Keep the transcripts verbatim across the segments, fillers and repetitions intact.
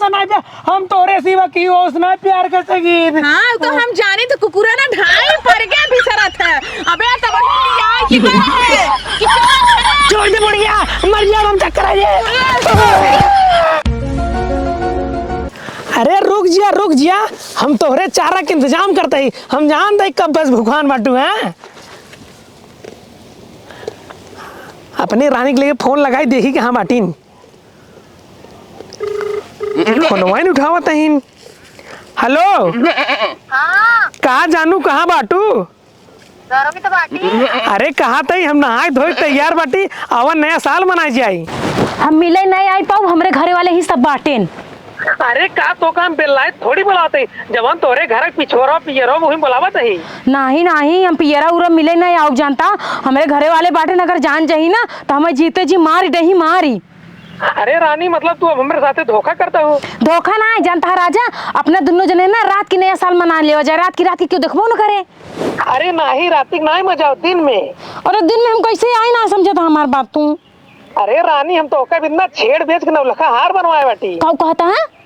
ना बे, हम तोरे सिवा केहू और से ना प्यार कर सकी। हाँ, तो हम जानी तो कुकुरा ना ढाई पर के बिसरत है। अबे तब वही लिया कि करे है कि चला छोड़ दे बुढ़िया, मर जा, हम चक्कर आ जाए। अरे रुक जिया, रुक जिया, हम तोहरे चारा के इंतजाम करते ही, हम जान दे कब बस भुखान बाटू है। अपने रानी के लिए फोन लगाई, देखी कहाँ बाटिन। फोनवा ही नहीं उठावत हईन। हेलो। हाँ। कहाँ जानू, कहाँ बाटू? घरों में तो बाटी। अरे कहाँ तई, हम नहाए धोए तैयार बाटी, आवा नया साल मनाए जाई। हम मिले नहीं आई पाऊ, हमरे घरे वाले ही सब बाटेन। अरे का तो काम बेलायत थोड़ी बुलावत ही, जवन तोरे घर के पिछोरा पियरो वही बुलावत ही। नाही, नाही, हम पियरा उरा मिले नहीं आउब जानता। हमरे घरे वाले बाटेन, अगर जान जाही ना तो हमें जीते जी मारी डही मारी। अरे रानी, मतलब तू अब हमरे साथे धोखा करता हो? धोखा ना है जानता है राजा, अपना दुनों जने ना रात की नया साल मना लेवा जाए, रात की, रात की क्यों देखबो न करे। अरे नाही, रात की नाही मजा हो, दिन में। अरे दिन में हम कैसे आई ना समझता हमार बात तू। अरे रानी, हम तोहका बिना छेड़ बेच के नौलखा हार बनवाए बाटी। काऊ कहता है?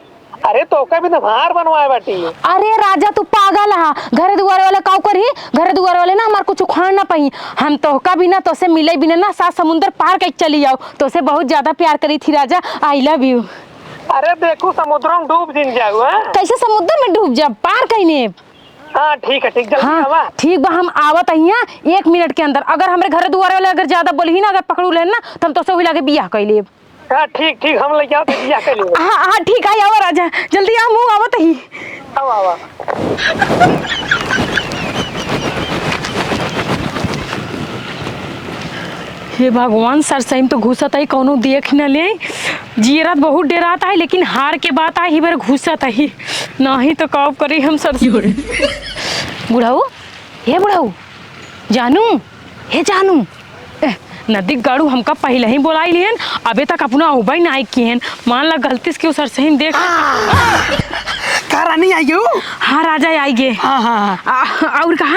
अरे तोहका बिना हार बनवाए बाटी। अरे राजा, तू पागल हा। घरे दुआरे वाले काऊ करही? घरे दुआरे वाले ना हमार कुछ उखाड़ ना पाई। हम तोहका बिना, तोसे मिले बिना ना सात समुंदर पार कइके चली आऊ। तोसे बहुत ज्यादा प्यार करी थी राजा, I love you। अरे देखू, समुद्र में डूब जिन जाऊ, हाँ? कैसे समुद्र में डूब जा, पार कहीं ने। हाँ, ठीक है, ठीक, जल्दी हाँ, आवा। ठीक बा, हम आवत ही हैं एक मिनट के अंदर। अगर हमरे घरे दुआरे वाले अगर ज्यादा बोलही ना, अगर पकड़ू लेन ना, तो हम तोसे वही लागे बियाह कर लेब। हाँ, ठीक, ठीक, हम लेके आवत ही, बियाह कर लेब। हाँ, हाँ, ठीक है, आवा राजा, जल्दी आ, हम आवत ही। आवा, आवा। हे भगवान, सरसई में तो घुसत ही, कौनो देख न ले। जियरा त बहुत डेरात है, लेकिन हार के बात है, ही बेर घुसत ही। नाही तो का करी हम सरसई। बुढ़ऊ, हे बुढ़ऊ, जानू, हे जानू, ए, नदी गाड़ू हमका पहिले ही बोलाई लिहन, अबे तक अपना उबई नाई किहन। मान ला गलती से केहू सरसई में देख। का रानी आई गयो? हाँ राजा आई गे। हाँ, हाँ, हाँ। आ, और कहा?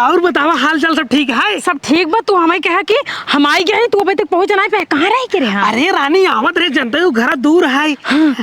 और बतावा, हाल चाल सब ठीक है? सब ठीक बा, तू हमें कहा कि हम आई गए, तू अबे तक पहुँच नाई पाए, कहाँ रह के रहे? हाँ। अरे रानी, आवत रहे, जनते हो, घर दूर है। हाँ।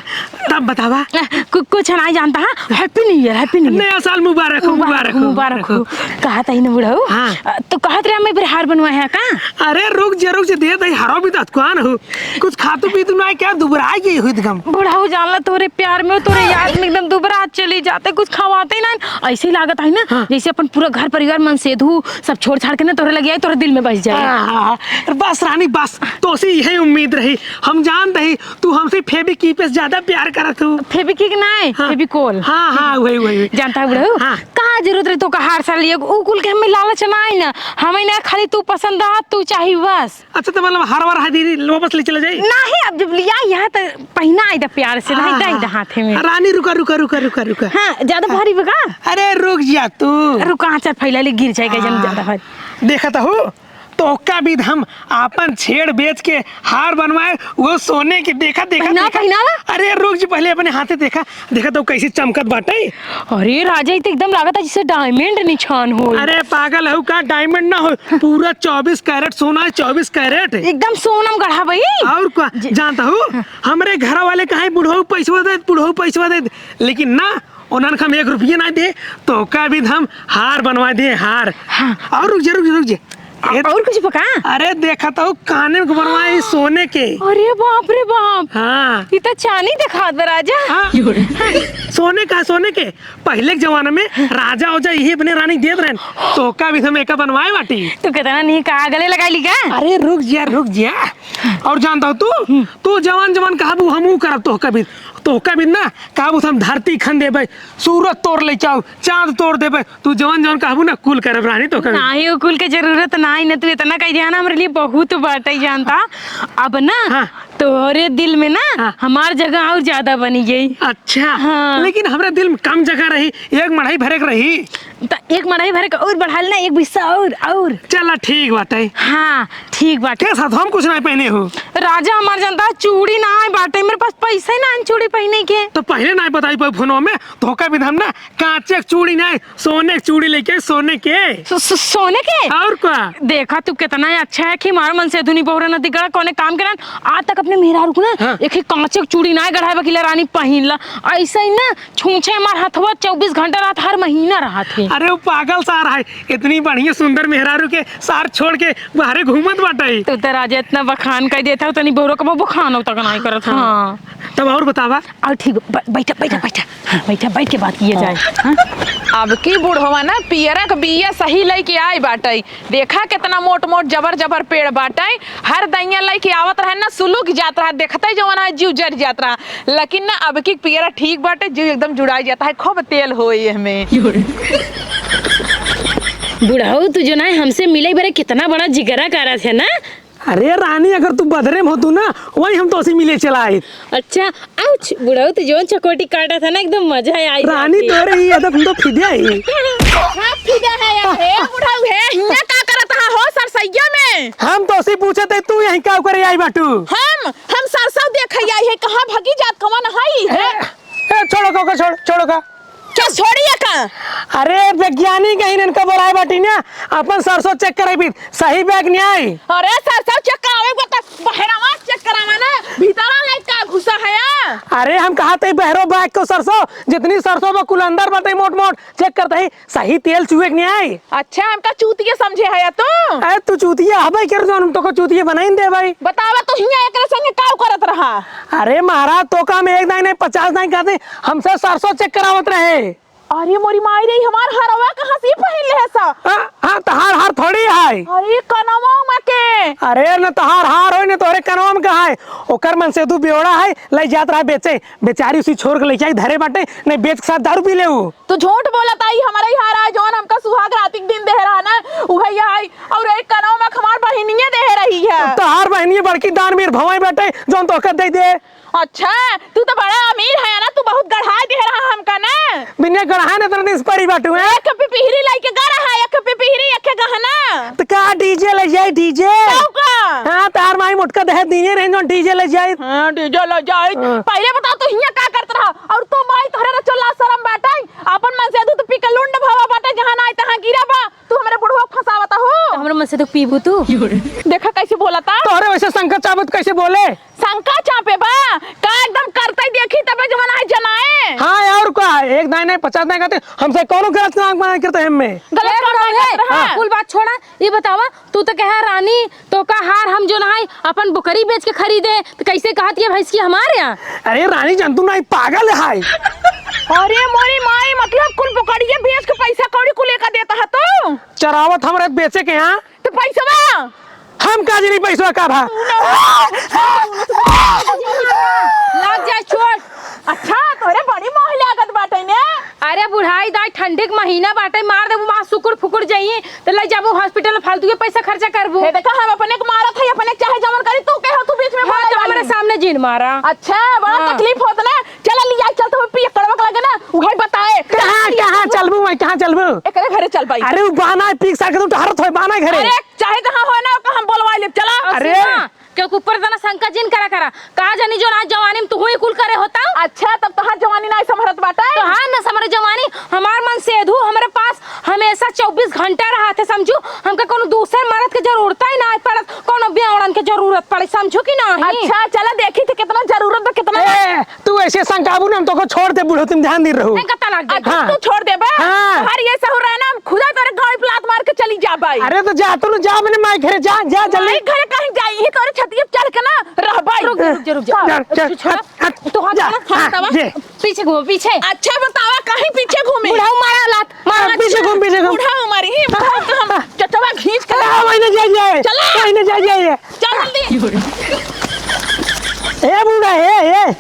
तब बतावा। अ, कु-, कुछ नाई जानता, हाँ? Happy New Year, Happy New Year। नया साल मुबारक हो, मुबारक हो, मुबारक हो। मुबारक हो। कहा था ही ना बुढ़ऊ? हाँ। अ, तो कहत रहे, हमें फिर हार बनवाए हैं का? अरे रुक जे, रुक जे, दे दे, हरो भी तो अतकुआन हो। कुछ खातू पीतू ना क्या, दुबरा गई हुई एकदम। बुढ़ऊ जान ला, तोरे प्यार में, तोरे याद में एकदम दुबरा चली जाते, कुछ खवाते ही ना। ऐसे ही लागत है ना, हाँ। जैसे अपन पूरा घर परिवार मन सेधू सब छोड़ छाड़ के ना तोरे लगे आई, तोरे दिल में बस जाए। हाँ, हाँ, हाँ। बस रानी, बस, तोसे यही उम्मीद रही। हम जानते ही तू हमसे फेविकी पे ज्यादा प्यार करत हो। फेविकी के नाई, हाँ। फेविकोल। हाँ, हाँ, वही, वही, वही। जानता है बुढ़ऊ? हाँ। का जरूरत रही तो का हर साल ये उ कुल के हमें लालच ना आई ना, हमें ना खाली तू पसंद आ, तू चाही बस। अच्छा, तो मतलब हर बार हाजिरी वापस ले चला जाए? नहीं, अब जब लिया यहाँ तो पहना आई दा प्यार से, नहीं हाँ, दा, हाँ। दा हाथे में। रानी रुका, रुका, रुका, रुका, रुका। हाँ, ज्यादा हाँ। भारी बा का? अरे रुक जा तू। रुका, चल फैला ले, गिर जाएगा जन हाँ। ज्यादा भारी। देखा तो हो, तोहका बिद हम आपन छेड़ बेच के हार बनवाए, वो सोने के। देखा, देखा, पहिनावा, देखा। पहिनावा। अरे रुक जी, पहले अपने हाथे देखा, देखा तो कैसे चमकत बाटे। अरे राजा, ई तो एकदम लागत है जैसे diamond निछान हो। अरे पागल हऊ का, diamond ना हो, पूरा चौबीस कैरेट सोना है, चौबीस कैरेट। एकदम सोनम गढ़ा भाई। और का, ज- जानता हूँ, हाँ। हमरे घर वाले कहा बुढ़ऊ पैसवा दे, बुढ़ऊ पैसवा दे, लेकिन ना, उन्हन के हम एक रुपया ना दे, तोहका बिद हम हार बनवा दे, हार। हाँ। और रुक जा, रुक जा, रुक जा। ए, और कुछ बा का? अरे देखा तो काने में बनवाए सोने के। अरे बाप रे बाप। हाँ। ई तो चानी दिखात बा राजा। हाँ। सोने का, सोने के। पहले के जमाना में राजा ओजा यही अपने रानी देत रहन। तोहका बिद हम एका बनवाए बाटी। तू कितना नहीं का गले लगाई ली का? अरे रुक जा, रुक जा। और जानता हो तू, हम्म। तू जवान जवान कहबू हम ऊ करब तोहका बिद। तोहका बिद ना, कहबू हम धरती खन देबे, सूरज तोड़ ले जाओ, चांद तोड़ देबे। तू जवन जवन कहबू ना, कुल करब रानी तोहका बिद। नाही, उ कुल के जरूरत नाही न, तू इतना कह दिया ना, हमरे लिए बहुत बाटे जानता। अब ना, हाँ। तोहरे दिल में ना, हाँ। हमार जगह और ज्यादा बनी गई। अच्छा, हाँ। लेकिन हमरे दिल में कम जगह रही, एक मढ़ई भरे के रही। त एक मड़ई भरे के और बढ़ा लेना, एक बिस्सा और, और। चला, ठीक बाटे। हाँ, ठीक बाटे। के साथ हम कुछ नहीं पहने हो। राजा हमार, जानता है, चूड़ी नाहीं बाटे, मेरे पास पैसा ही नाहीं चूड़ी पहने के। तो पहले नाहीं बताई पाई फोनवा में, धोखा भी हम ना कांचे के चूड़ी नाहीं, सोने के चूड़ी लेके, सोने के। सो-, सो-, सोने के? और का? देखा तू, कितना ही अच्छा है कि हमारा मन से दुनी बहुरे न दिगड़ा, कौने काम के ना, आज तक अपने मेहरारू को ना हाँ। एक ही कांचे के चूड़ी नाहीं गढ़ाए बकिला रानी पहिन ला। ऐसा ही ना छूछे हमार हथवा चउबीस घंटा रहत, हर महीना रहत है। अरे, वो पागल सार है, इतनी बढ़िया सुंदर मेहरारू के सार छोड़ के बाहरे घूमत बाटे। तू तो राजा इतना बखान कर देता हो, तनी बहुरो कबो बखान तक नाहीं करत। हाँ। हाँ। तब और बतावा। और ठीक, ब-, बैठा, बैठा, बैठा। हाँ, बैठा, बैठ के बात किया जाए। हाँ। अब की बुढ़वा ना पियरा के बिया सही लइके आई बाटे। देखा केतना मोट मोट जबर जबर पेड़ बाटे, हर दइया लइके आवत रहे ना, सुलुक जात रहा, देखते जवन है जीव जर जात रहा। लेकिन ना अब की पियरा ठीक बाटे, जीव एकदम जुड़ाई जाता है, खूब तेल होई एहमे। बुढ़ऊ, तू जो ना हमसे मिले बरे कितना बड़ा जिगरा करत है ना। अरे रानी, अगर तू बदरे में होतू ना, वही हम तोसे मिले चला आइत। अच्छा, आउच, बुढ़ऊ तो जौन चकोटी काटा था ना, एकदम मजा आ आई रानी। तोरे ही आदत हम तो फिदे आई। हाँ, फिदा है यार, हे बुढ़ऊ, हे, हियाँ का करत हा हो सरसैया में? हम तोसे पूछत है, तू यहीं का करे आई बाटू? हम, हम सरसों देखे आई है, कहाँ भगी जात, कवन हई? ए, ए, छोड़ो का, छोड़, छोड़ो का। क्या छोड़िए का? अरे वैज्ञानिक है, इनका बोलाए बाटी ना, अपन सरसों check कराई भी, सही बा कि नाहीं? अरे सरसों check करावे को तो बहरावा check करावा ना, भीतरा ले का घुसा है या? अरे हम कहा थे बहरो बैग को सरसों, जितनी सरसों बा कुल अंदर बाटे मोट मोट, check करते ही सही तेल चुए कि नाहीं? अच्छा, हमका चूतिया समझे है या तू? अरे तू चूतिया हबे कर, जो हम तो को चूतिया बनाई दे भाई। बतावा तो हियाँ एकरे संगे काव करत रहा? अरे महाराज, तो का हम एक दाई नहीं, पचास दाई कहते, हमसे सरसों check करावत रहे। अरे मोरी माई रे, हमार हरवा कहाँ से पहिन ले है सा? हाँ, हाँ, तहार हार थोड़ी है। अरे कनवा में के? अरे न तहार हार होई, न तोहरे कनवा में का है। ओकर मन से तू बेवड़ा है, ले जात रहा बेचे। बेचारी उसी छोड़ के लेके आई, धरे बाटे, नहीं बेच के साथ दारू पी ले उ। तू झूठ बोलत आई, हमारे ही हार है, जौन हमका सुहाग राती के दिन दे रहा ना, उहे ही है। और एक कनवा में हमार बहिनिये दे रही है। तहार बहिनिये बड़की दान मीर भवाई बाटे, जौन तोहके दे दे। अच्छा, तू तो बड़ा अमीर है ना, तू बहुत गढ़ाए दे रहा हमका ना। बिना गढ़ाए ना, इतना दिन से परी बाटू, हैं? एक पिपिहरी लाइके गढ़ा है, एक पिपिहरी, एक गहना। तो का DJ ले जाई, DJ? तो का? हाँ, तार माई मोटका दहेज दिए रहे, जो DJ ले जाई। हाँ, DJ ले जाई। हाँ। पहले बता, तू हियाँ का करत रहा? और तू माई, तोहरे रचो लाज शरम बाटे, अपन मन से तू तो पी के लुंड भवा बाटे, जहाँ ना आए तहाँ गिरा बा। तू हमरे बुढ़वा के फंसावत हो। तो हमरे मन से तो पीबू तू। देखा कैसे बोलता। तोहरे वैसे शंका चाबत कैसे बोले? शंका चापे बा? का एकदम करते ही देखी तबे जमाना है जनाए। हाँ, और का? एक दाई नहीं, पचास दाई कहते, हमसे कौनो गलत काम ना करते हम में। गलत ए, काम ना बुढ़ऊ, करत रहा। हाँ। कुल बात छोड़ा, ये बतावा, तू तो कहा रानी, तो का हार हम जो ना है अपन बकरी बेच के खरीदे, तो कैसे कहत ये भैंस की हमारे यहाँ? अरे रानी, जानतू नहीं, पागल है। अरे मोरी माई, मतलब कुल बकरिये बेच के पैसा कौड़ी कुल लेकर देता है तू? चरावत हमरे बेचे के यहाँ। तो पैसवा? हम का जनी पैसवा का भा? लग जाए चोट। अच्छा, तोरे बड़ी मोह लागत बाटे ने। अरे बुढ़ाई दाई, ठंडी के महीना बाटे, मार देबू, वहाँ सुकुड़ फुकुड़ जाइए, तो ले जाबू hospital में, फालतू के पैसा खर्चा करबू। हे देखा, हम अपने के मारत है, अपने के चाहे जवन करी, तू के हो, तू बीच में हाँ, बोले तो वाली। हमारे सामने जिन मारा। अच्छा, बड़ा हाँ। तकलीफ होत ना। चला लिया, चल, तुम्हें पिए कड़वा के लगे ना, उहे बताए। कहाँ, कहाँ चलबू भाई, कहाँ चलबू? एकरे घरे चल भाई। अरे, वो बहाना है, पीक सार के तुम टहरत हो, बहाना है घरे। अरे, चाहे जहाँ हो ना, ओका हम बोलवा लेब, चला। अरे। सुना, क्योंकि ऊपर तना शंका जिन करा करा। का जानी जो ना जवानी में तू ही कुल करे होता। अच्छा, तब तोहार जवानी ना संभरत बाटे। तोहार ना संभरे जवानी, हमार मन सेधू, हमरे पास हमेशा चउबीस घंटा रहत है, समझू। हमके कोनो दूसर मरद के जरूरत ही ना पड़त, कोनो बेवड़न के जरूरत पड़े, समझू कि नाही? अच्छा, चला देखी थे कितना जरूरत बा, कितना ए, तू ऐसे शंकाबू ना, हम तोको छोड़ दे, बूढ़ो, तुम ध्यान दे रहो। नहीं, कत्ता लाग जाए। अच्छा, हाँ। तू छोड़ देबा? हाँ। तोहार ये सहूर रहे ना, हम खुदा तोरे गाँव पे लात मार के चली जाबाई। अरे तो जा, तू ना जा, अपने माई घरे जा, जा जल्दी। माई घरे कहीं जाई, ही तोरे छतिया पे चढ़ के ना रहबाई। रुक जा, रुक जा, रुक जा। चल, चल, तू छोड़ा। हट, हट, तू हाथ जा, छोड़ा, हाँ, हाँ, बतावा। ये। पीछे घूमो, पीछे। अच्छा बतावा, कहीं पीछे घूमे? बुढ़ऊ मारा लात, मारा हाँ, पीछे लात। घूम, पीछे घूम। बुढ़ऊ मारी, ही बुढ़ऊ के हम चटवा खींच के अरे, हाँ, वही ना जाइए। चला। वही ना जाइए। चल जल्दी। ए बूढ़ा, ए, ए,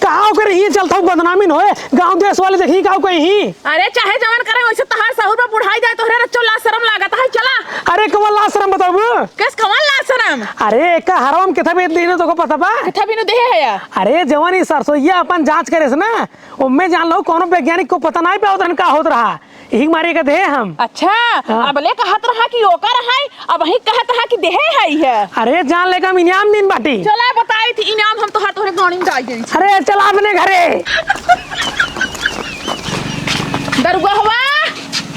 कहाँ ओकर ही चलता हूँ, बदनामी न होए, गाँव देश वाले देखी का कहीं ही। अरे चाहे जवन करे, वैसे तहार सहूर में बुढ़ाई जाए, तोहरे रच्चो लाज शरम लागत है, चला। अरे कवन लाज शरम बताबू? कैस कवन लाज शरम? अरे एका हरवा में किथा बेच दीने तोको पता बा? किथा बिनु देहे है यार? अरे जवन ई सरसोईया अपन जांच करे से ना, ओम्मे जान लो कोनो वैज्ञानिक को पता नहीं पावत रहन का होत रहा। यही मारे का देहे हम। अच्छा, हाँ। अबले कहत रहा कि ओकर है, अबहीं कहत रहा कि देहे है है। अरे जान लेके हम इनाम दिन बाटी। चला बताई थी इनाम हम तोहर तोहरे गाड़ी में डाल देई। अरे चला अपने घरे। दरुगहवा,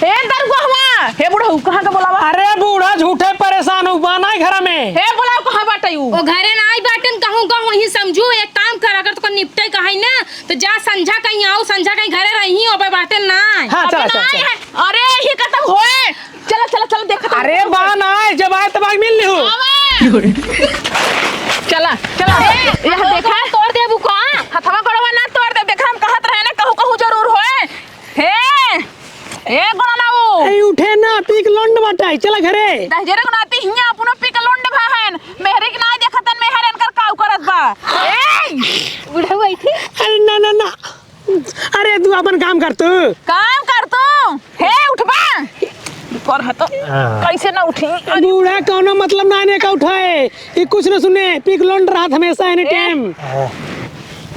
हे दरुगहवा, हे बुढ़ऊ, कहाँ का बोलावा? अरे बूढ़ा झूठे परेशान हो, बा नाई घर में। हे बुलाओ, कहाँ बाटे उ? ओ घरे नाई बाटेन, कहूँ कहूँ वहीं समझू, एक काम कर, अगर तोका निपटे का है ना, तो जा संझा कहीं आओ, संझा कहीं घरे रही, अबे बाटेन नाई। हाँ, चला, अबे चला, नाई चला। है। अरे, ये कतौ होए? चला, चला, चला, देखा तो। अरे, बा नाई, जब आए तब आए मिल लिहो। आवा। चला, चला। ए, यहाँ देखा। तोड़ देबू का? हथवा गोड़वा ना तोड़ दे, देखा हम कहत रहे ना, कहूँ, कहूँ जरूर होए। हे, ए गोड़नाऊ। ए, उठे ना, पी के लोंड बाटाई, चला घरे। दहिजरे को नाती हियाँ अपनो पी के लोंड भाहन। मेहरी के नाई देखतन, मेहर एनकर काऊ करत बा। ए! बुढ़ऊ आई थी। अरे ना, ना, ना। अरे तू अपन काम कर तू। काम कर तू। हे उठबा। पर हतो। हाँ। कैसे ना उठी? बूढ़ा कौनो मतलब ना ने का उठाए। ये कुछ ना सुने, पी के लोंड रहत हमेशा any ए। Time।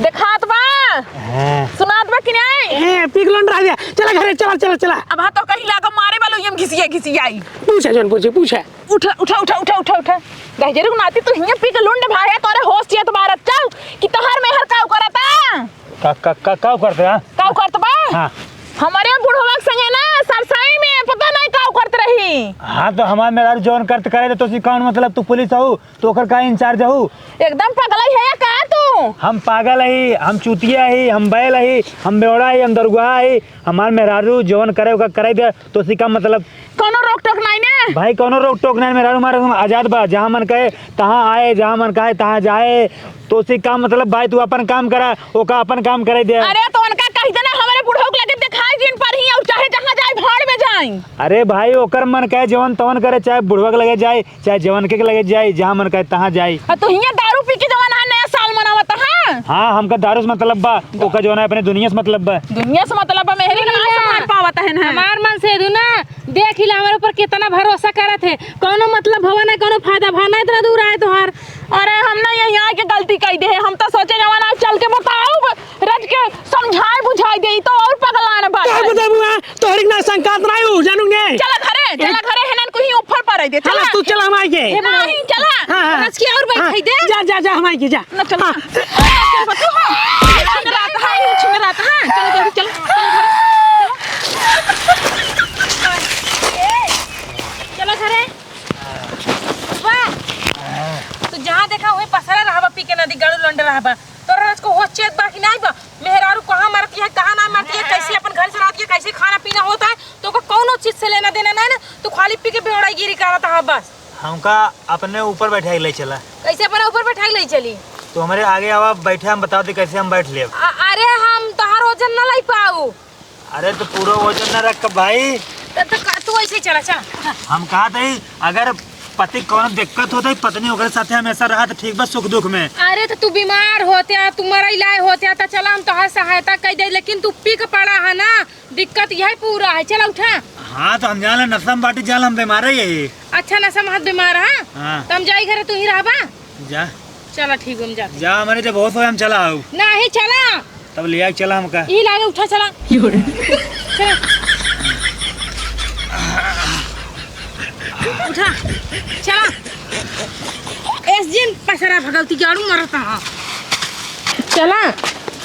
देखात बा? हाँ। सुनात बा कि नहीं? ए, पी के लोंड रह गया। चला घरे, चला, चला, चला। अब हाँ तो कहीं लागा मारे वालो ये घिसिया घिसिया आई। पूछा जौन पूछे, पूछा। उठा, उठा, उठा, उठा, उठा, उठा। दहिजरे को नाती तू हियाँ पी के लोंड भाया तोरे होश चियत बारत चल कि तोहर मेहर काऊ करता? का, का, का, काऊ करते हैं? काऊ करत बा? हाँ। हमरे बुढ़वा के संगे ना सरसाई में पता नहीं काऊ करत रही। हाँ, तो हमार मेहरारू जौन करत करे तो तोसी कौन मतलब, तू पुलिस हऊ? तो ओकर का in charge हऊ? एकदम पगलाई है का तू? हम पागल हई, हम चूतिया हई, हम बैल हई, हम बेवड़ा हई, हम दरुगहा हई। हमार मेहरारू जवन करे ओका करे दे, तोसी का मतलब? कौनो रोक टोक नाई ने? भाई कौनो रोक टोक नाई, मेहरारू हमार आजाद बा, जहाँ मन कहे तहाँ आए, जहाँ मन कहे तहाँ जाए। तोसी का मतलब भाई, तू अपन काम करा, ओका अपन काम करे दे। अरे तो उनका कह देना हमरे बुढ़ऊ के लगे दिखाई दिन पर ही और चाहे जहाँ जाए भाड़ में जाए। अरे भाई ओकर मन कहे जवन तवन करे, चाहे बुढ़वा के लगे जाए, चाहे जवन के लगे जाई, जहाँ मन कहे तहाँ जाई। आ, तू हियाँ दारू पी के जवन है, नया साल मनावत है। हाँ, हमका दारू से मतलब बा, ओका जवन है अपने दुनिया से मतलब बा। दुनिया से मतलब बा, मेहरी के नाई संभाल पावत है ना। हमार मन से दू ना, देख ही ला, हमारे ऊपर कितना भरोसा करत है। कौनो मतलब भवा ना, कौनो फायदा भा ना, इतना दूर आए तोहार। अरे, हम ना यहीं आके गलती कई दे, हम तो सोचे जवन आज चल के बताओ, रज के समझाए बुझाए दे, ई तो और पगलान बाटे। का बताबू, हाँ? तोहरी के ना संकात ना आयु, जानू ने? चला घरे, चला घरे, हेनन को ही ऊपर पर दे, चला। चला, तू चला, हम आइगे। ए, नहीं, चला। हाँ, हाँ। रच के और बैठ हाँ, दे। जा, जा, जा, हम आइगे, जा। ना, चला। हाँ। रात है, कुछ में रात है। चलो, जल्दी चलो, चलो घरे। चलो घरे। वाह। तू जहाँ देखा, वहीं पसरा रहबा, पी के नदी गाड़ू लंड रहबा। तोरा रच को होश चेत बा कि नाई बा? मेहरारू कहाँ मरती है, कहाँ ना मरती है, कैसे अपन घर चलाती है, कैसे खाना पीना होता है, तो ओकर कौनो चीज से लेना देना नाई ना, तू खाली पी के बेवड़ागिरी करत हवा बस। हमका अपने ऊपर बैठा के ले चला। कैसे अपने ऊपर बैठा के ले चली? तो हमरे आगे आवा, बैठे, हम बताओ दी कैसे हम बैठ लेब। अ-, अरे हम तोहार वजन ना लाई पाऊ। अरे तो पूरा वजन ना रख भाई। त, त का, तू ऐसे ही चला, चला, उठा। हम कहा थे अगर पति कौनो दिक्कत होता है, पत्नी ओकरे साथे हमेशा रहा तो ठीक बा सुख दुख में। अरे तो तू बीमार होत्या, तू मरई लाए होत्या, त चला हम तोहार सहायता कई दे, लेकिन तू पी के पड़ा है ना, दिक्कत यही पूरा है। चला उठा। हाँ तो हम जान नशा में बाटी जाल हम बीमार है यही। अच्छा नशा में हाथ बीमार है? हाँ। तो हम जाई घरे, तू ही रहबा? जा। चला ठीक बा, हम जाते। जा, हमरे जब होश होए हम चला आऊ। नहीं, चला। तब ले आके चला हमका। ई लागे, उठा, चला। चला। उठा, चला। एस जिन पसरा भगवती के आड़ू मरता। चला,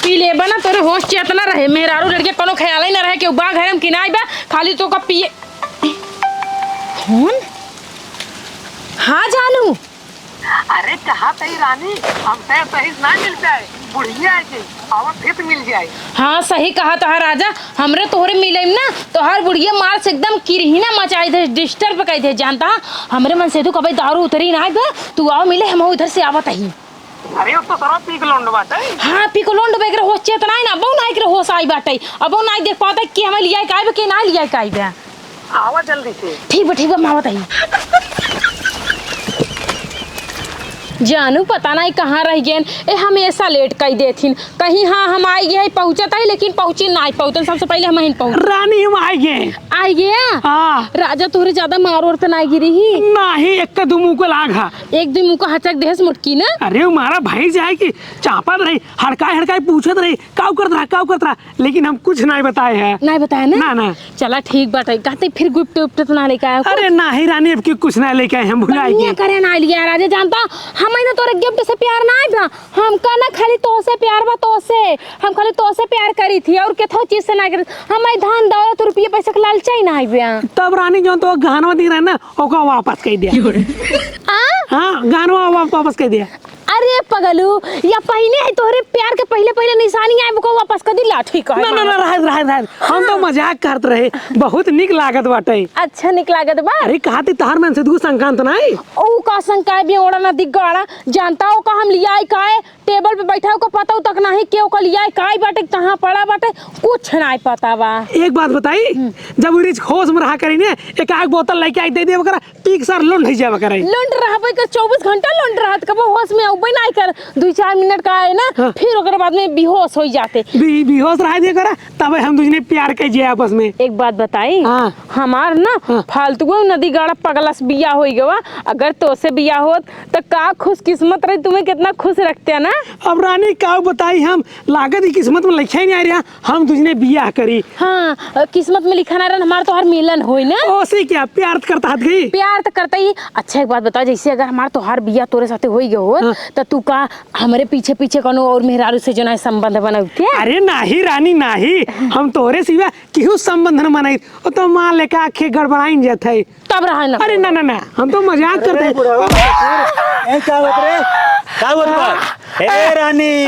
पी लेबा ना, तोरे होश चेतना रहे, मेहरारू लड़के कोनो ख्याल ही ना रहे कि बा घर में कि नाई बा, खाली तो का पिए। फोन? हाँ जानू, अरे कहा तई रानी, हमसे सही ना मिल जाए, बुढ़िया आ गई, और फिर मिल जाए। हाँ सही कहा तोहार राजा, हमरे तोहरे मिले में ना तोहार बुढ़िया मार से एकदम किरहिना मचाई दे, disturb कई दे जानता। हमरे मन से तू कभी दारू उतरी ना बे, तू आओ मिले, हम इधर से आवत ही। अरे अब तो सारा पी के लोंड बाटे। हाँ पी के लोंड बे, एकरे होश चेतना है ना, अब नाई एकरे होश आई बाटे, अब नाई देख पाता कि हमें लिया काहे बे, के नाई लिया काहे बे। आवा जल्दी से। ठीक बा, ठीक बा, हम आवत हई। जानू, पता नाहीं कहाँ रहि गएन। ए, हमेसा लेट कइ देथिन। कहीं हाँ, हम आइ गए, पहुँचत ही, लेकिन पहुँची नाहीं पउतन। सबसे पहिले हमहिन पहुँच। रानी, हम आइ गए। आइ गया? हाँ। राजा तोहरे ज्यादा मार ओर त नाहीं गिरी ही? नाहीं, एक दुइ मुँह को लाग हा। एक दुइ मुँह को हचक देहस मोटकी ना। अरे, उ मारा भैंस जाए कि चापत रही, हड़काए हड़काए पूछत रही, "काउ करत रहा, काउ करत रहा?" लेकिन हम कुछ नाहीं बताए हैं। नाहीं बताए ना? ना, ना। चला ठीक बाटे, कहते फिर गिफ्ट उफ्ट तो ना लेके आया कुछ? अरे नाहीं रानी, अब की कुछ ना लेके आए, हम भुलाए गए। करे ना लिया राजा, जानता, हम ना तोरे गिफ्ट से प्यार नाहीं बा, हमका ना खाली तोसे प्यार बा, तोसे, हम खाली तोसे प्यार करी थी और केथो चीज से नाहीं करी, हम धन दौलत रुपये पैसे के लालच ही नाहीं बा। तब रानी जौन तो गहनवा दी रहे ना, ओका वापस कइ दिया। आ? हाँ, गहनवा वाप-, वापस कइ दिया। अरे पगलू, या पहिने है तोहरे प्यार के पहिले पहिले निशानी आए, ओको वापस कर दी लाठी कहे ना, ना, ना, मारत। रहत, रहत, रहत। हम तो हाँ। मजाक करत रहे, बहुत निक लागत बाटे। अच्छा निक लागत बा? अरे कहा थी तहार मन से तू शंका तो नाहीं? ऊ का शंका है, बेवड़ा ना दिग्गाड़ा, जानता हो का हम लिया है काहे? टेबल पे बैठा ओको पता तक नाहीं के ओको लिया है, काई बाटे, कहाँ पड़ा बाटे, कुछ नाहीं पता बा। एक बात बताई, हम्म। जब उ रिच होश में रहा करी ने, एक आग बोतल लेके आई दे दे ओकरा, पी के सार लुंड होइ जावा करे। लुंड रहबे कर, चउबीस घंटा लुंड रहत, कबो होश में अउबे नाहीं कर। दुइ चार मिनट का है ना, हाँ। फिर ओकरे बाद में बेहोश होइ जाते। बे-, बेहोश रहा दे करा, तबे हम दुजने प्यार कइ जाए आपस में। एक बात बताई, हाँ। हमार ना हाँ। फालतू नदी गाड़ा पगला से बियाह होइ गवा। अगर तोसे बियाह होत त का खुशकिस्मत रही, तुम्हें कितना खुश रखते हैं ना। अब रानी का बताई हम, लागत ही किस्मत में लिखे ही नाहीं रहा। हम तुझने बियाह करी। हाँ, अ, किस्मत में लिखा ना रहन, हमार तोहार मिलन होई ना। ओसे क्या, प्यार त करता हत गई। प्यार त करता ही। अच्छा, एक बात बताओ, जैसे अगर हमार तोहार बियाह तोरे साथे होई गयो होत, हाँ। त तू का हमरे पीछे पीछे कोनो और मेहरारू से जो ना संबंध बनौते? अरे नाहीं रानी, नाहीं, हम तोरे सिवा केहू संबंध न बनाई। ओ तो मान ले का आखे गड़बड़ाइन जात है। तब रहा ना। अरे ना, ना, ना, हम तो मजाक करते हैं। बुढ़ऊ, ए, का होत रे? का होत बा? ए, रानी,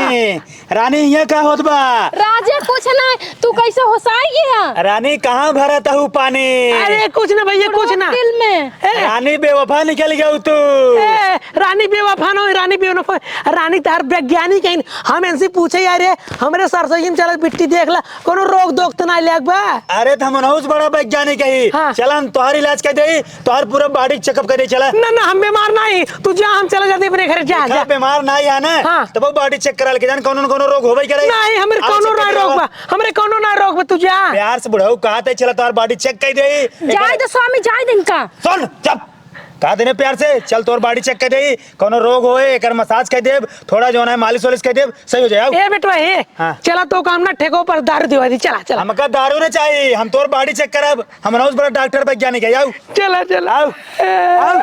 रानी, हियाँ का होत बा? राजा, कुछ ना, तू कैसे होसाई गया? रानी, कहाँ भरत हऊ पानी? अरे, कुछ ना भैया, कुछ ना। दिल में। ए। रानी बेवफा निकल गया तू। ए, रानी बेवफा ना हो, रानी बेवफा। रानी तार वैज्ञानिक है, हम इनसे पूछे यार, ये हमरे सरसोई में चलत बिट्टी देख ला, कोनो रोग दोग त ना लग बा? अरे, त हम अनहुस बड़ा वैज्ञानिक है। हाँ। चला, हम तोहार इलाज कर दे, तोहार पूरा body checkup कर दे, चला। ना, ना, हम बीमार नाहीं, तू जा, हम चला जाते अपने घर, जा, देखा, जा। बीमार नाहीं है ना, हाँ। तब body check करा लेके जान, कोनो न कोनो रोग होबे करे। नाहीं, हमरे आप कोनो check ना करा। रोग बा, हमरे कोनो ना रोग बा, तू जा। प्यार से बुढ़ऊ कहत है, चला, तोहार body check कर दे। जाए दे स्वामी, जाए दे इनका। सुन, चुप। कहा देने प्यार से, चल तोर body check कर देई, कौनो रोग होए, एकर massage कर देब, थोड़ा जौन है मालिश वालिश कर देब, सही हो जाए, आओ। ए बेटवा, ए, हाँ। चला तो काम ना ठेको पर दारू दिवा दी, चला, चला। हमका दारू ना चाहिए, हम तोर body check करब, हम अनहुस बड़ा doctor वैज्ञानिक है, आओ। चला, चला। आओ, आओ।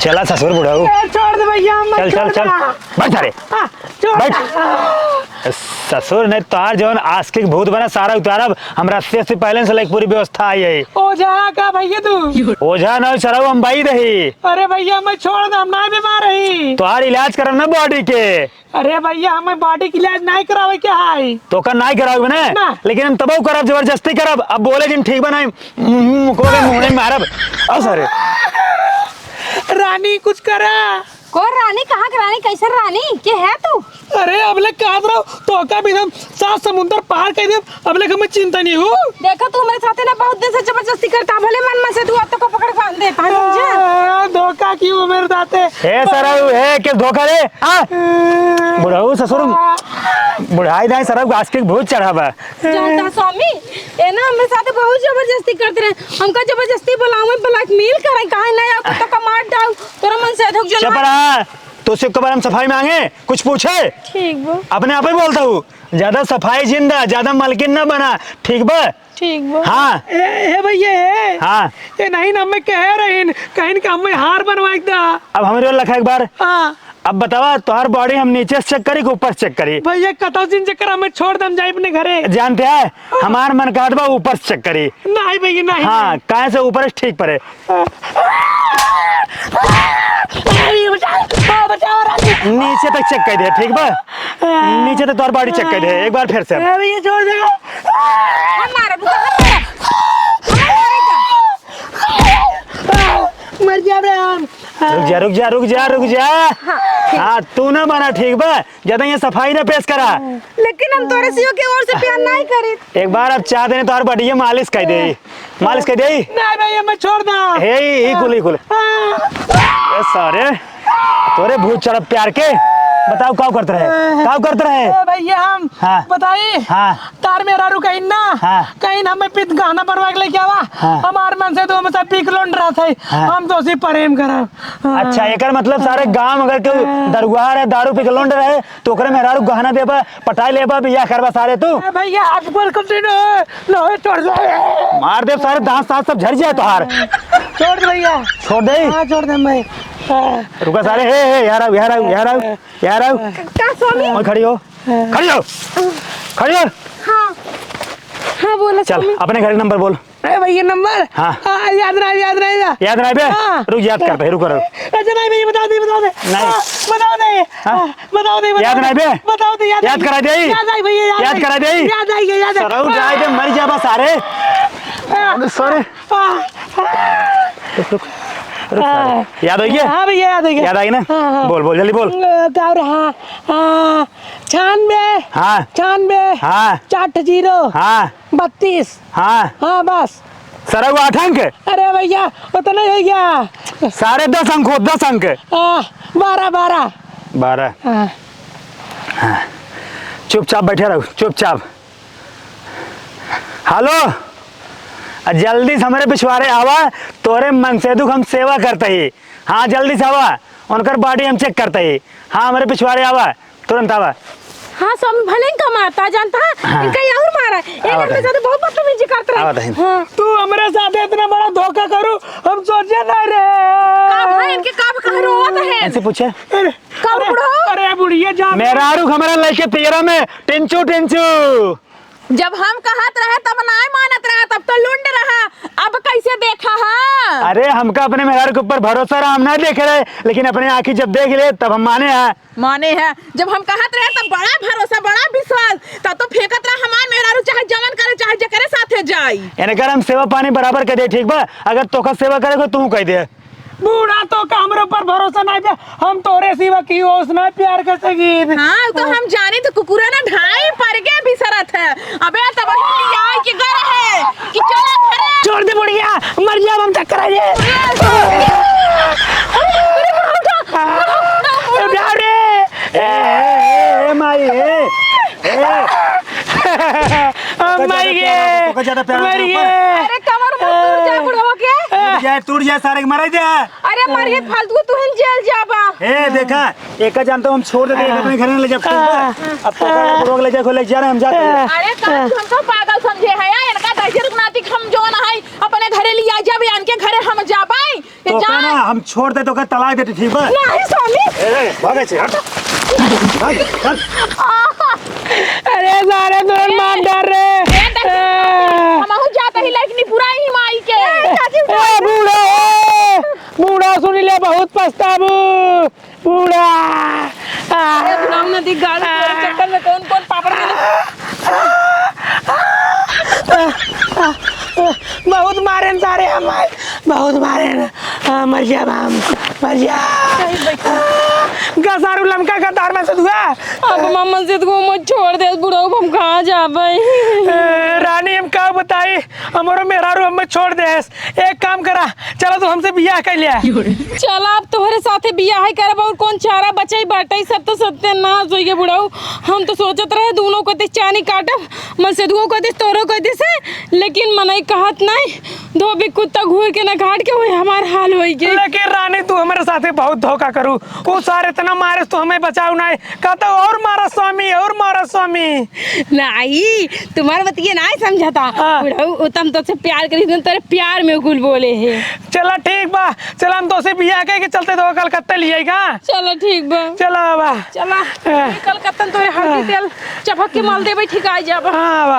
चला ससुर बुढ़ऊ। ए, छोड़ दे भैया, हम चल, चल, छोड़ चल। दे। बैठ सारे। हाँ, छोड़ बैठ। दे। ससुर, नहीं तोहार जौन आशिक भूत बना सारा उतारब, हम रस्ते से पहले से लाइक पूरी व्यवस्था आई है। ओझा का भैया तू? ओझा ना सरऊ, हम बाई रही। अरे भैया, मैं छोड़ दे, हम ना बीमार रही। तोहार इलाज करब ना body के। अरे भैया, हमें body के इलाज नहीं करावे के है। तो का नहीं करावे ना? ना। लेकिन हम तबऊ करब, जबरदस्ती करब। अब बोले जिन ठीक बनाई, मुंह को मुंह नहीं मारब। आओ सारे। रानी कुछ करा। कौन रानी? कहाँ के रानी? कैसन रानी? के है तू? अरे, अबले कहत रहो, तोका बिना हम सात समुंदर पार कर देब, अबले हमें चिंता नहीं हो। देखो, तू हमरे साथे ना बहुत दिन से जबरदस्ती करता, भले मन में से तू अब तो को पकड़ के बांध देता है, समझे? आ, धोखा क्यों मेरे साथे? हे सरऊ, हे, के धोखा रे? हाँ? बुढ़ऊ ससुर, बुढ़ाई दाई सरऊ, आशिक भूत चढ़ा बा। जानता स्वामी, ए ना हमरे साथे बहुत जबरदस्ती करत रहे, हमका जबरदस्ती बुलावे, blackmail करे, कहे नहीं, अब तो का मार डाउ, तोरा मन से धोख जो चुप रहा। तो से एक बार हम सफाई मांगे, कुछ पूछे? ठीक बा। अपने आप ही बोलता हूँ, ज्यादा सफाई जिंदा, ज्यादा मलकिन ना बना, ठीक बा? ठीक बा। हाँ। ए, हे भैया, हे। हाँ। ए, नहीं ना, मैं कह रही, कहीं का हमें हार बनवा एक दा। अब हमारे ओर लखा एक बार। हाँ। अब बतावा, तोहार body हम नीचे से check करी कि ऊपर से check करी? भैया, कतौ से check करा, हमें छोड़ दे, हम जाए अपने घरे। जानते हैं, हमार मन कहत बा ऊपर से check करी। नहीं भैया, नहीं, हाँ, नहीं। काहे से ऊपर से ठीक पड़े। अरे, बचाओ, बचाओ, रानी। नीचे तक check कर दे, ठीक बा? नीचे तक तोर body check कर दे, एक बार फिर से। अरे, ये छोड़ दे। हम मारब, हम मारब। हम मारब। मर जाबे हम। रुक जा, रुक जा, रुक जा, रुक जा। हाँ, ठीक। हाँ, तू ना बना, ठीक बा? ज्यादा ये सफाई ना पेश करा। लेकिन हम तोरे सिवा के और से प्यार नहीं करी। एक बार अब चाह देने तो हर बढ़िया मालिश कर दे। मालिश कर दे। नहीं भैया, मैं छोड़ दा। हे, ई कुल, ई कुल। हाँ। ए सारे, तोरे भूत चढ़ब प्यार के। बताओ, काव करत रहे? काव करत रहे? ए भैया, हम हाँ। बताई। हाँ। तार मेहरारू कहीं ना, हाँ। कहीं ना हमें पित गहना बनवा के लेके आवा। हाँ। हमार मनसेधू हमसे पी के लौंड रहा था। हाँ। हम तो उसी प्रेम करा। हाँ। अच्छा, एकर मतलब सारे गांव अगर केहू हाँ। दरुआ रहे, दारू पी के लौंड रहे, तो ओकरे मेहरारू गहना देबा, पटाई लेबा, बियाह करबा सारे तू? ए भैया, आज बोल कुछ दिन न होए, छोड़ दे। मार दे सारे, दांत साथ सब झड़ जाए तोहार। छोड़ दे भैया। छोड़ दे? हाँ, छोड़ दे भाई। हाँ। रुका सारे, हे, हे, यार आओ, यार आओ, यार आओ, यार आओ। का स्वामी? और खड़ी हो, खड़ी हो, खड़ी हो। हाँ, हाँ, बोलो चल, स्वामी। अपने घर का नंबर बोल। अरे भैया, नंबर? हाँ। हाँ, याद ना, याद ना, याद। याद ना बे? हाँ। रुक, याद करते हैं, रुको, रुको। अच्छा, नहीं भैया, बता दे, बता दे। नहीं। हाँ, बता दे। हाँ? हाँ, बता दे, बता याद दे। नहीं बे? बता दे, याद याद आई। करा दे। याद आई भैया, याद याद आई। करा दे। याद आई, याद आई। सरऊ जाए दे, मर जाबा सारे। हाँ। अरे, सारे। हाँ। रुक, रुक, रुक, सारे। हाँ। याद हो गया? हाँ भैया, याद हो गया। याद आई ना? हाँ, हाँ। बोल, बोल, जल्दी बोल। अ, का रहा? हाँ, छानबे। हाँ। छानबे। हाँ। चार ठो जीरो। हाँ। बत्तीस। हाँ। हाँ, बस। सरऊ आठ अंक? अरे भैया, उतना ही हो गया। सारे दस अंक हो, दस अंक। आ, बारह, बारह। बारह। हाँ। हाँ। चुपचाप बैठे रहो, चुपचाप। हेलो, आ जल्दी से हमरे पिछवारे आवा, तोरे मनसेधू क हम सेवा करते ही। हाँ, जल्दी से आवा, उनकर body हम check करते ही। हाँ, हमरे पिछवारे आवा। तुरंत आवा। हाँ, स्वामी, भले इनका मारता, जानता है? हाँ। इनका ये और मारा। ये आवा घर में तनी। ज्यादा बहुत बदतमीजी करत रहे। आवा तनी। हाँ। तू हमरे साथ इतना बड़ा धोखा करू, हम सोचे ना रहे। का भाई, इनके का कह रोवत है? ऐसे पूछे? अरे, का अरे, बुढ़ऊ? अरे, बुढ़िया जान। मेहरारू क हमरा लइके पियरा में टिंचू, टिंचू। जब हम कहत रहे, तब नाय मानत रहा, तब तो लुंड रहा, अब कैसे देखा है? अरे, हमका अपने मेहरारू के ऊपर भरोसा रहा, हम ना देखे रहे, लेकिन अपने आँखी जब देख ले, तब हम माने हैं। माने है, जब हम कहत रहे, तब बड़ा भरोसा, बड़ा विश्वास, तब तो फेंकत रहा, हमार मेहरारू चाहे जवन करे, चाहे जेकरे साथे जाई। इनकर हम सेवा पानी बराबर कर दे, ठीक बा? अगर तोका सेवा करे को, तू कह दे। बूढ़ा, तोका हमरे ऊपर भरोसा नाहीं बे, हम तोरे सिवा केहू और से नाहीं प्यार कर सकीत। हाँ, तो हम जानी तो कुकुरा ना ढाई पर के बिसरत है। अबे, तब वही लियाई के गर है कि चला घरे। छोड़ दे बुढ़िया, मर जाब हम चक्कर आ जाए। अरे, बुढ़ा उठा, बुढ़ा उठा, बुढ़ा उठा। ए, ए, ए, ए, माई, ए, ए। हम मर गए, मर गए। अरे, कमर मत टूट जाए बुढ़वा के। टूट जाए, टूट जाए, सारे के मराई दे। अरे, मरिए फालतू, तू ही जेल जाबा। ए, देखा, एका जानता हूँ हम छोड़ देते, एका अपने घर में ले जाब, ठीक बा? अब तो ओकरा बुढ़वा के ले जाए, ले जा रहे, हम जाते हैं। अरे, का तू हमको पागल समझे है यार? इनका दहिजर के नाती हम जौन है, अपने घरे लिया जाबे, इनके घरे हम जाबे। ये तो जा। का ना, हम छोड़ दे तो का तलाक दे, ठीक बा? नहीं स्वामी। ए, भागे से, हट। भाग, हट। अरे सारे तोर मार डार रे। ए, देखी, हमहू जात ही लेकिन पूरा ही माई के। ए, बूढ़ा, ए, बूढ़ा सुन ले, बहुत पछताबू। बूढ़ा। अरे बुढ़ऊ नदी गाड़ी तोरे चक्कर में कौन कौन पापड़ मिले? बहुत मारेन सारे हमार, बहुत मारेन। हाँ, मर जा बाम, मर जा। कहीं बैठो। गसारू लमका गद्दार मनसेधुआ। अब मनसेधुआ मत छोड़ दे, बुढ़ऊ, हम कहाँ जाबे? ए, रानी, हम का बताई, हमरो मेहरारू हमें छोड़ देस। एक काम करा, चला तू हमसे बियाह कर लिया। चला, अब तोहरे साथे बियाह ही करब, और कौन चारा बचाई बाटई, सब तो सत्यानाश होइ गए बुढ़ऊ। हम तो सोचत रहे दोनों को ते चानी काटब, मनसेधुओ को ते, तोरो को ते से, लेकिन मनई कहत नहीं, धोबी कुत्ता घूर के ना घाट के, वही हमार हाल होइ गए। लेकिन रानी, तू हमरे साथे बहुत धोखा करू, वो सारे इतना मारे, तू हमें बचाऊ नहीं, कहता और मारा स्वामी, और मारा स्वामी। नहीं, तुम्हार बतिया नहीं समझता। हाँ। बुढ़ऊ, उ तम तोसे प्यार करी, तुम तोरे प्यार में कुल बोले है। चला ठीक बा, चला हम तोसे बियाह कह के चलते तो कलकत्ता ले आएगा। चला ठीक बा। चला बा। चला, हाँ। कलकत्ता तोरे हल्दी तेल चपक के मल देबे, ठीक आ जाबा। हाँ बा।